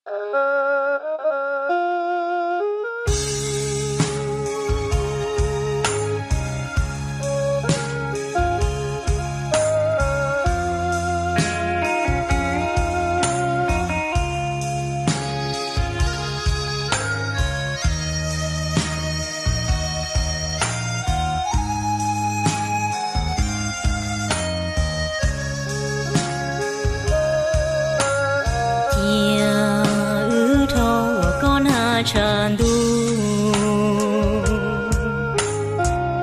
Cia wb dhau ua koj na tshav ntuj,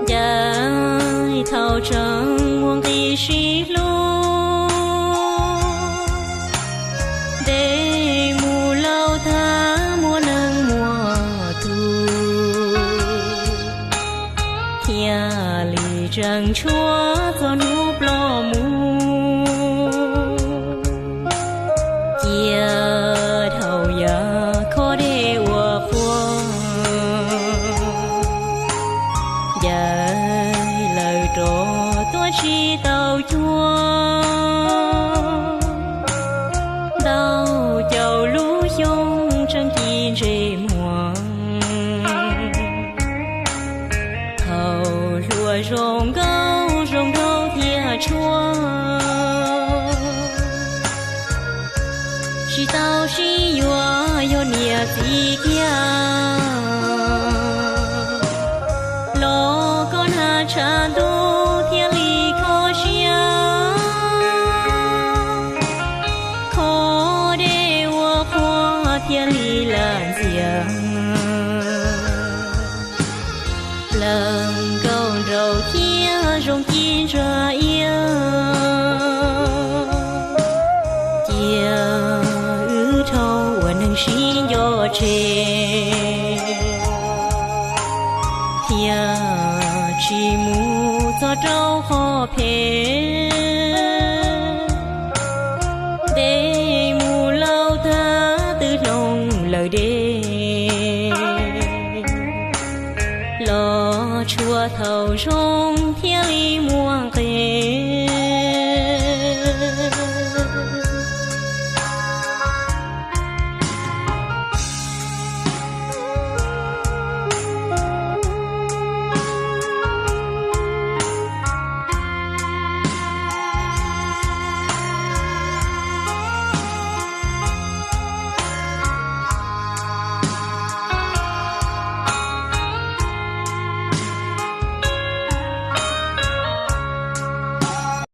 ncaim thaum tseem muaj nqis sib hlub, ntev mus laus tag muaj neeg muaj tub, thiaj li tseem tshuav txog hnub ploj mus. Cia dhau yav khob dej ua qhua, ncaim lawm rov tuaj tsis tau cuag ntau caum lub xyoo tseem ci ntsej muag. Thaum hluas zoo nkauj zoo nraug thiab tshuav, tsis tau sib yuav yog niam txiv kiag, los koj na tshav ntuj thiaj li kho siab. Khob dej ua qhua thiaj li lam ntxias, plaws nkauj nraug thiab zoo ci ntsa iab. Cia wb dhau ua neeg sib nco tseg, thiaj tsis mus txog rau qhov phem. Ntev mus laus tag twb hloov lawm dej, los tshuav thaum zoo